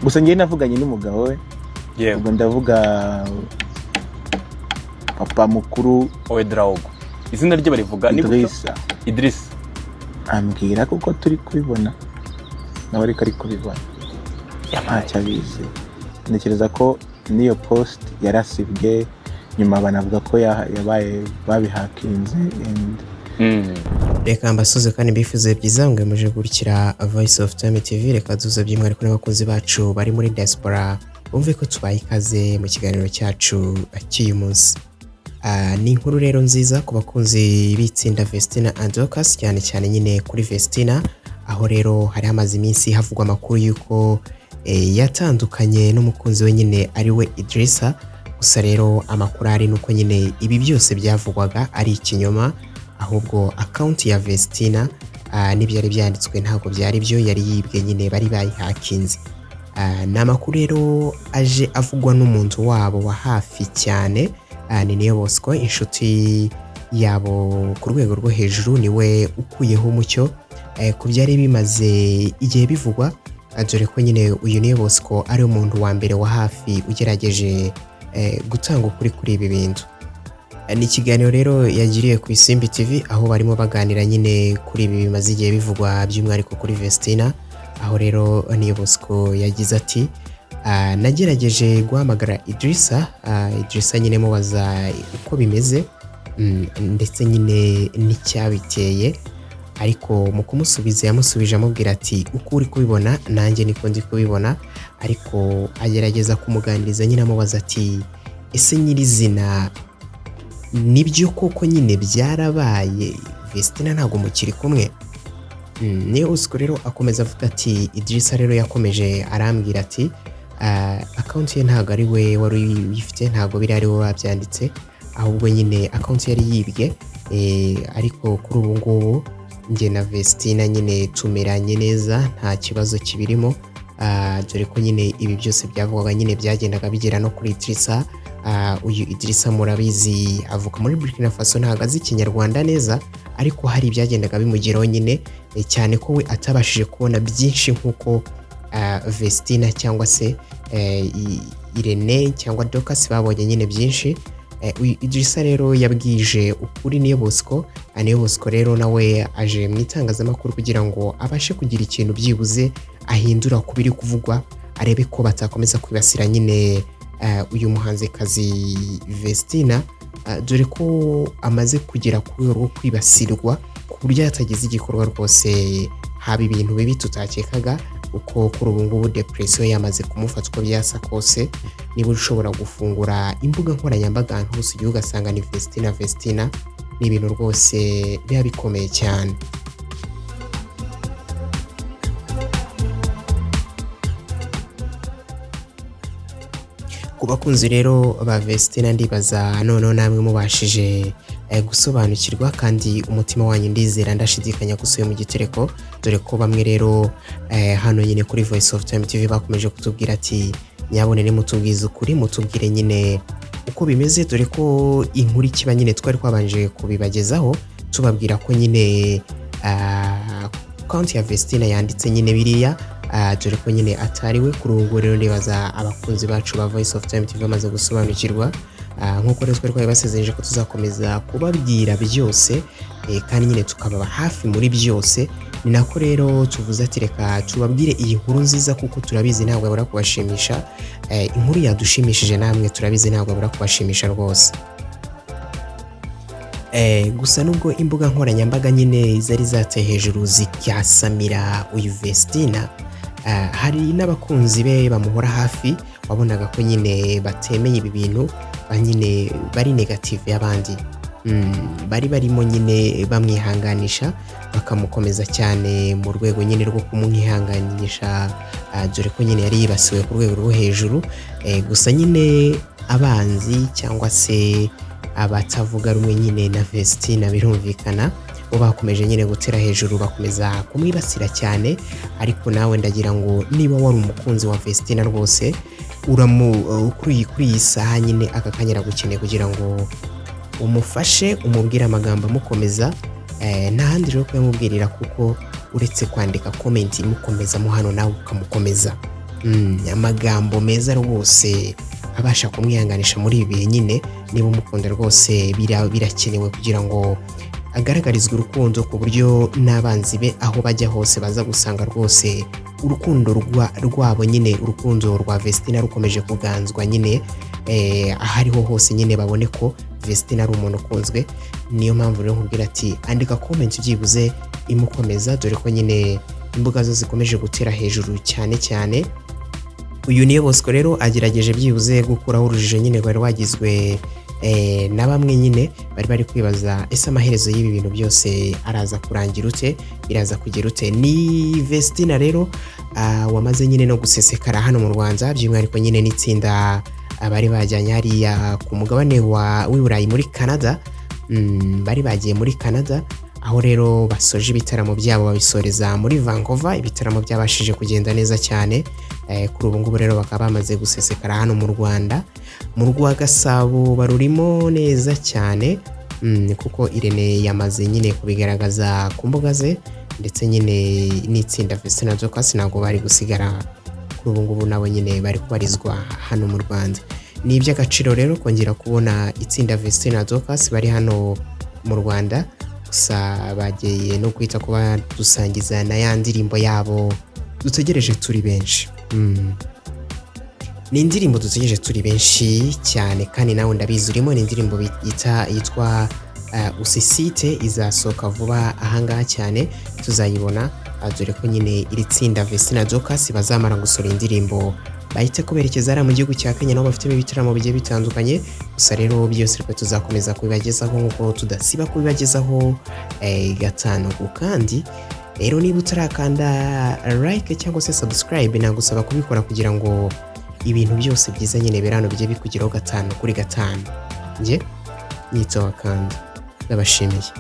Gusa njyewe navuganye n'umugabo we. Ubwo ndavuga papa mukuru. Ouedraogo, izina rye barivuga ni gutyo? Idrissa. Idrissa. Ambwira kuko turi kubibona, nawe ariko ari kubibona, ntacyo abizi. Ntekereza ko n'iyo post yarasibwe nyuma, banavuga ko yabaye babihakinze and Reka mbasuze kandi mbifuze byiza mwe muje gukurikira Voice of Time TV. Reka duze by'umwihariko n'abakunzi bacu bari muri diaspora bumve ko tubaye ikaze mu kiganiro cyacu cy'uyu munsi. Ni inkuru rero nziza ku bakunzi b'itsinda Vestina and Dorcas, cyane cyane nyine kuri Vestina, aho rero hari hamaze iminsi havugwa amakuru y'uko yatandukanye n'umukunzi we nyine ari we Idrissa. Gusa rero amakuru ari nuko nyine ibi byose byavugwaga ari ikinyoma, ahubwo account ya Vestina n'ibyari byanditswe ntabwo byari byo, yari yibwe nyine, bari bayihakinze. Ni amakuru rero aje avugwa n'umuntu wabo wa hafi cyane, ni Niyo Bosco, inshuti yabo ku rwego rwo hejuru, niwe ukuyeho umucyo ku byari bimaze igihe bivugwa, dore ko nyine uyu Niyo Bosco ari umuntu wa mbere wa hafi ugerageje gutanga ukuri kuri ibi bintu. Ni ikiganiro rero yagiriye ku Isimbi TV, aho barimo baganira nyine kuri ibi bimaze igihe bivugwa, by'umwihariko kuri Vestina, aho rero Niyo Bosco yagize ati: "Nagerageje guhamagara Idrissa, Idrissa nyine mubaza uko bimeze, ndetse nyine n'icyabiteye, ariko mu kumusubiza yamusubije amubwira ati uko uri kubibona nanjye niko ndi kubibona." Ariko agerageza kumuganiriza nyine amubaza ati: "Ese nyirizina nibyo koko nyine byarabaye, Vestina ntabwo mukiri kumwe?" Niyo Bosco rero akomeza avuga ati: "Idrissa rero yakomeje arambwira ati account ye ntabwo ari we wari uyifite, ntabwo biri ari we wabyanditse, ahubwo nyine account yari yibwe, ariko kuri ubu ngubu njye na Vestina nyine tumeranye neza, nta kibazo kibirimo." Dore ko nyine ibi byose byavugwaga nyine byagendaga bigera no kuri Idrissa. Uyu Idrissa murabizi avuka muri Burkina Faso, ntabwo azi Ikinyarwanda neza, ariko hari ibyagendaga bimugeraho nyine, cyane ko we atabashije kubona byinshi nk'uko Vestina cyangwa se Irene cyangwa Dorcas babonye nyine byinshi. Uyu Idrissa rero yabwije ukuri Niyo Bosco. Niyo Bosco rero nawe aje mu itangazamakuru kugira ngo abashe kugira ikintu byibuze ahindura ku biri kuvugwa, arebe ko batakomeza kwibasira nyine uyu muhanzikazi Vestina, dore ko amaze kugera ku rwego rwo kwibasirwa ku buryo hatagize igikorwa rwose haba ibintu bibi tutakekaga, uko kuri ubu ngubu depression yamaze kumufata. Uko byasa kose, niba ushobora gufungura imbuga nkoranyambaga ahantu hose ugiye ugasanga ni Vestina, Vestina, ni ibintu rwose biba bikomeye cyane. Ku bakunzi rero ba Vestina, ndibaza noneho namwe mubashije gusobanukirwa, kandi umutima wanyu ndizera ndashidikanya gusuye mu gitereko, dore ko bamwe rero hano nyine kuri Voice of Time TV bakomeje kutubwira ati: "Nyabone nimutubwize ukuri, mutubwire nyine uko bimeze," dore ko inkuru ikiba nyine twari twabanje kubibagezaho, tubabwira ko nyine konti ya Vestina yanditse nyine biriya, dore ko nyine atari we. Kuri ubu ngubu rero ndibaza abakunzi bacu ba Voice of Time TV bamaze gusobanukirwa. Nk'uko rero twari twabibasezeranyije ko tuzakomeza kubabwira byose, kandi nyine tukababa hafi muri byose, ni nako rero tuvuze ati reka tubabwire iyi nkuru nziza, kuko turabizi ntabwo yabura kubashimisha. Inkuru yadushimishije namwe turabizi ntabwo yabura kubashimisha rwose. Gusa nubwo imbuga nkoranyambaga nyine zari zateye hejuru zikasamira uyu Vestina, hari n'abakunzi be bamuhora hafi wabonaga ko nyine batemeye ibi bintu, ba nyine bari negative y'abandi. Bari barimo nyine bamwihanganisha, bakamukomeza cyane mu rwego nyine rwo kumwihanganisha, dore ko nyine yari yibasiwe ku rwego rwo hejuru. Gusa nyine abanzi cyangwa se abatavuga rumwe nyine na Vestina, birumvikana bo bakomeje nyine gutera hejuru, bakomeza kumwibasira cyane. Ariko nawe ndagira ngo niba wari umukunzi wa Vestina rwose, kuri iyi saha nyine aka kanya aragukeneye kugira ngo umufashe, umubwire amagambo amukomeza. Nta handi rero kuyamubwirira kuko uretse kwandika comment imukomezamo hano, nawe ukamukomeza. Amagambo meza rwose abasha kumwihanganisha muri ibi bihe nyine. Niba umukunda rwose, birakenewe kugira ngo agaragarizwe urukundo, ku buryo n'abanzi be aho bajya hose baza gusanga rwose urukundo rwabo nyine, urukundo rwa Vestina rukomeje kuganzwa nyine, aho ariho hose nyine babone ko Vestina ari umuntu ukunzwe. Niyo mpamvu rero nkubwira ati andika comment byibuze imukomeza, dore ko nyine imbuga zo zikomeje gutera hejuru cyane cyane. Uyu Niyo Bosco rero agerageje byibuze gukuraho urujijo nyine rwari wagizwe na bamwe nyine bari kwibaza: ese amaherezo y'ibi bintu byose araza kurangira ute? Biraza kugera ute? Ni Vestina rero wamaze nyine no gusesekara hano mu Rwanda, by'umwihariko nyine n'itsinda bari bajyanye hariya ku mugabane w'i Burayi muri Canada. Bari bagiye muri Canada, aho rero basoje ibitaramo byabo babisoreza muri Vancouver. Ibitaramo byabashije kugenda neza cyane. Kuri ubu ngubu rero bakaba bamaze gusesekara hano mu Rwanda, mu rwa Gasabo barurimo neza cyane, kuko Irene yamaze nyine kubigaragaza ku mbuga ze, ndetse nyine n'itsinda Vestina Dorcas ntabwo bari gusigara. Kuri ubu ngubu nabo nyine bari kubarizwa hano mu Rwanda. Ni iby'agaciro rero kongera kubona itsinda Vestina Dorcas bari hano mu Rwanda. Gusa bagiye no kwita kuba dusangiza na ya ndirimbo yabo dutegereje turi benshi. Ni indirimbo dutegereje turi benshi cyane, kandi nawe ndabizi urimo. Ni indirimbo yitwa Usisite, izasohoka vuba ahangaha cyane, tuzayibona, dore ko nyine iri tsinda Vestina Dorcas bazamara gusohora indirimbo bahita kuberekeza hariya mu gihugu cya Kenya, nabo bafitemo ibitaramo bigiye bitandukanye. Gusa rero byose reka tuzakomeza kubibagezaho nk'uko tudasiba kubibagezaho, gatanu ku kandi. Rero niba utarakanda like cyangwa se subscribe, nagusaba kubikora kugira ngo ibintu byose byiza nyine biri hano bijye bikugeraho gatanu kuri gatanu. Njye nitwa Wakanda, ndabashimiye.